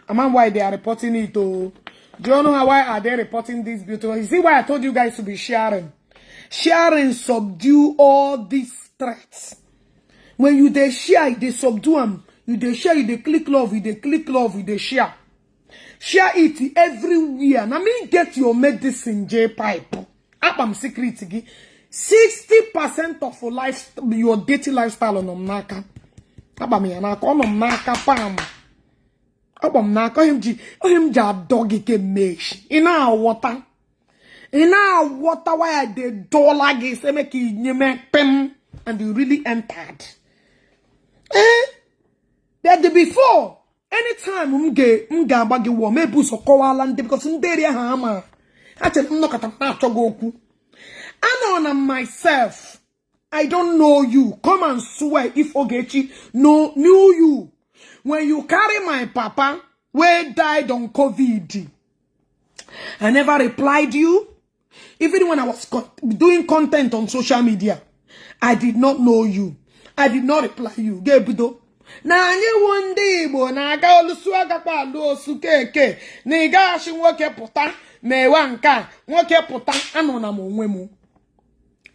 Ama why they are reporting it, oh. Do you know how, why are they reporting this beautiful? You see why I told you guys to be sharing? Sharing subdue all these threats. When you dey share, you dey subdue them. You dey share, you dey click love, you dey click love, you dey share. Share it everywhere. Na me get your medicine J pipe. Akpa m secret gị. 60% of your life, your dirty lifestyle nọ m n'aka. Akpa m ya n'aka, ọ nọ m n'aka pam. Akpa m n'aka, onye m ji adọ gị kemgbe echi. Ị na-aghọta. Ị na-aghọta why I dey dọla gị sị make you nye me pim and you really entered. Eh? That the before, anytime m ga-agba gị wụọ, mebu ụzọ kọwala ndị, because ndị eri ahụ ama ha chere m nọkọta m na-achọ gị okwu. Anọ na myself, I don't know you. Come and swear if Ogechi no knew you. When you carry my papa wey died on COVID, I never replied you. Even when I was doing content on social media, I did not know you. I did not reply you. Ga-ebido na anyị wụ ndị Igbo na-aga olusu agakwa alụ osu keke na ị gaghachi nwoke pụta ma ewe nke a nwoke pụta. Anọ na m onwe m.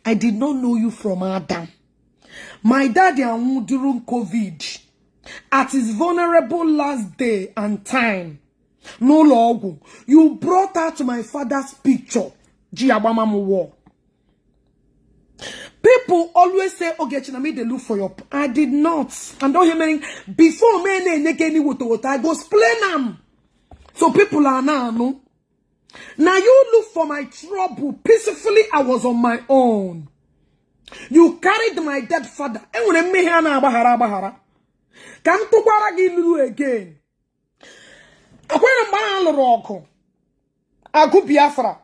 I did not know you from Adam. My daddy anwụ during COVID at his vulnerable last day and time n'ụlọ ọgwụ. You brought out my father's picture ji agbama m wall. People always say, "Ogechi, na me dey look for your." I did not. And don't hear me before me na-enye gị any woto woto. I go explain am. So people are now no. Now you look for my trouble peacefully. I was on my own. You carried my dead father. Enwere mmehie a na-agbaghara agbaghara. Ka m tụkwara gị lulu again. Akwere mgbe ahụ lụrụ ọgụ. Agụ Biafra.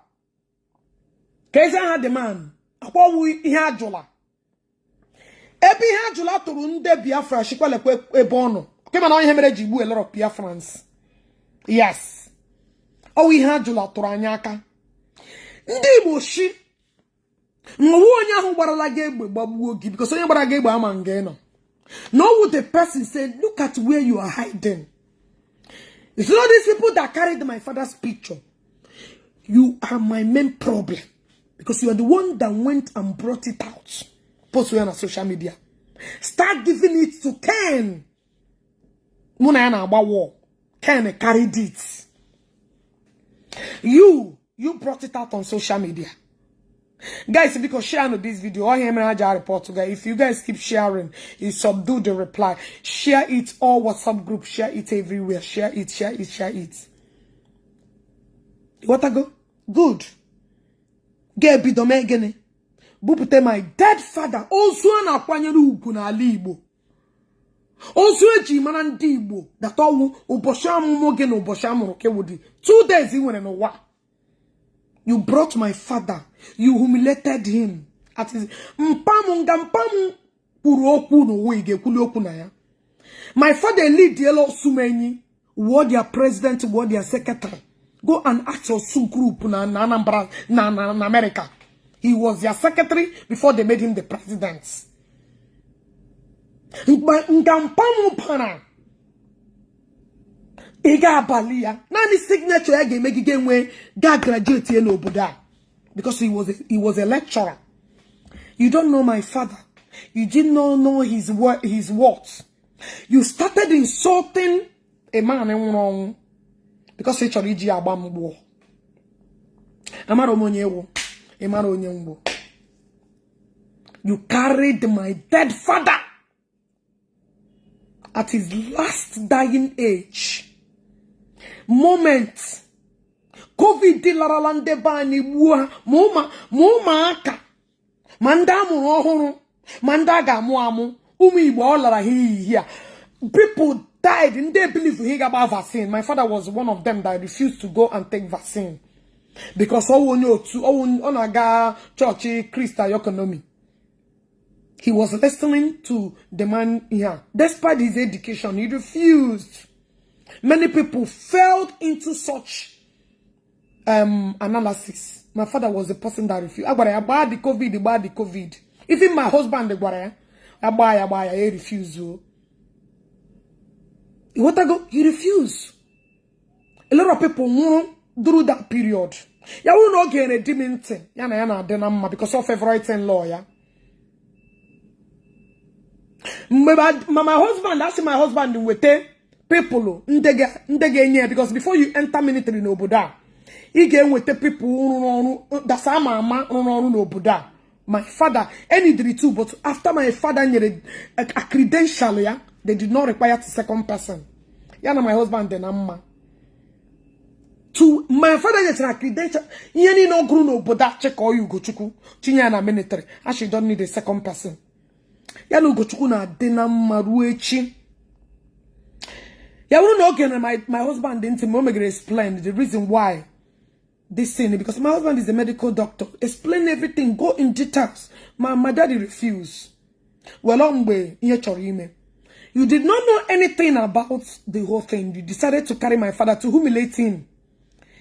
Ka ezi aha the man. Akpọwu ihe ajụla. Ebe ihe ajụla tụrụ ndị Biafra shikwalekwa ebe ọ nọ. Kema na ihe mere ji gbuo a lot of Biafrans. Yes. Ọwụ ihe ajụla tụrụ anyị aka. Ndị Igbo shi nwewe onye ahụ gbarala gị egbe gbagbuo gị, because onye gbara gị egbe ama nga ị nọ. No, would the person say, "Look at where you are hiding." It's not these people that carried my father's picture. You are my main problem because you are the one that went and brought it out. Post it on social media. Start giving it to Ken. Mụ na ya na-agba war. Ken carried it. You brought it out on social media. Guys, because share no this video, all him and report to guys. If you guys keep sharing, it subdue the reply. Share it all WhatsApp group, share it everywhere. Share it, share it, share it. What I go? Good. Get bido mee gịnị? Bupụta my dead father. Ozu a na-akwanyere ugwu n'ala Igbo. Ozu eji mara ndị Igbo data ọnwụ ụbọchị ọmụmụ gị na ụbọchị amụrụ gị wụ dị 2 days ị nwere n'ụwa. You brought my father. You humiliated him. At his mpam nga mpam kwuru okwu n'ụwa ị ga-ekwuli okwu na ya. My father lead the Osumenyi, were their president, were their secretary. Go and ask Osu group na Anambra, na America. He was their secretary before they made him the president. Nga mpam para ị ga-abalị ya naanị signature ya ga-eme gị ga-enwe ga graduate ya n'obodo a, because he was a lecturer. You don't know my father. You did not know his word, his words. You started insulting a man nwụrụ ọnwụ because ị chọrọ iji ya agba mgbọ. Amara m onye ewu, ị mara onye mgbu. You carried my dead father at his last dying age moment. COVID larala ndị be anyị gbuo ha, ma ụmụaka, ma ndị amụrụ ọhụrụ, ma ndị a ga-amụ amụ. Ụmụ Igbo ọ lara ha iyi a. People died. Ndị believe he ga-agba vaccine. My father was one of them that refused to go and take vaccine because ọ onye otu ọ na-aga chọọchị Christ Economy. He was listening to the man here. Despite his education, he refused. Many people failed into such analysis. My father was the person that refused. Agwara ya gbaa the COVID, gbaa the COVID. Even my husband gwara ya agba ya, gbaa ya, he refused. Ịghọtago? He refused. A lot of people nwụrụ through that period. Ya wụrụ na o gere di m ntị, ya na ya na-adị na mma because of favorite in law ya. Mgbe ma my husband asị, my husband nweta people ndị ga-enye ya, because before you enter military n'obodo a, ị ga-enweta people rụrụ ọrụ dasa ama ama rụrụ ọrụ n'obodo a. My father enidiri two, but after my father nyere a credential ya, they did not require the second person. Ya na my husband dị na mma. To my father nyechara credential, ihe niile ọ gụrụ n'obodo a, chịkọọ ya Ugochukwu tinye ya na military. Actually don't need a second person. Ya na Ugochukwu na-adị na mma ruo echi. Ya bụrụ na oge na my husband ntị ma o megere explain the reason why this thing, because my husband is a medical doctor, explain everything, go in details. My daddy refuse. Well, ọ mgbe ihe chọrọ ime, you did not know anything about the whole thing. You decided to carry my father to humiliate him.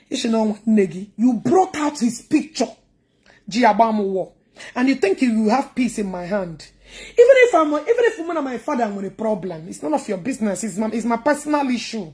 Ishi na nwanne gị, you brought out his picture ji agba m war, and you think you have peace in my hand. Even if mụ na my father nwere problem, it's none of your business. It's my personal issue.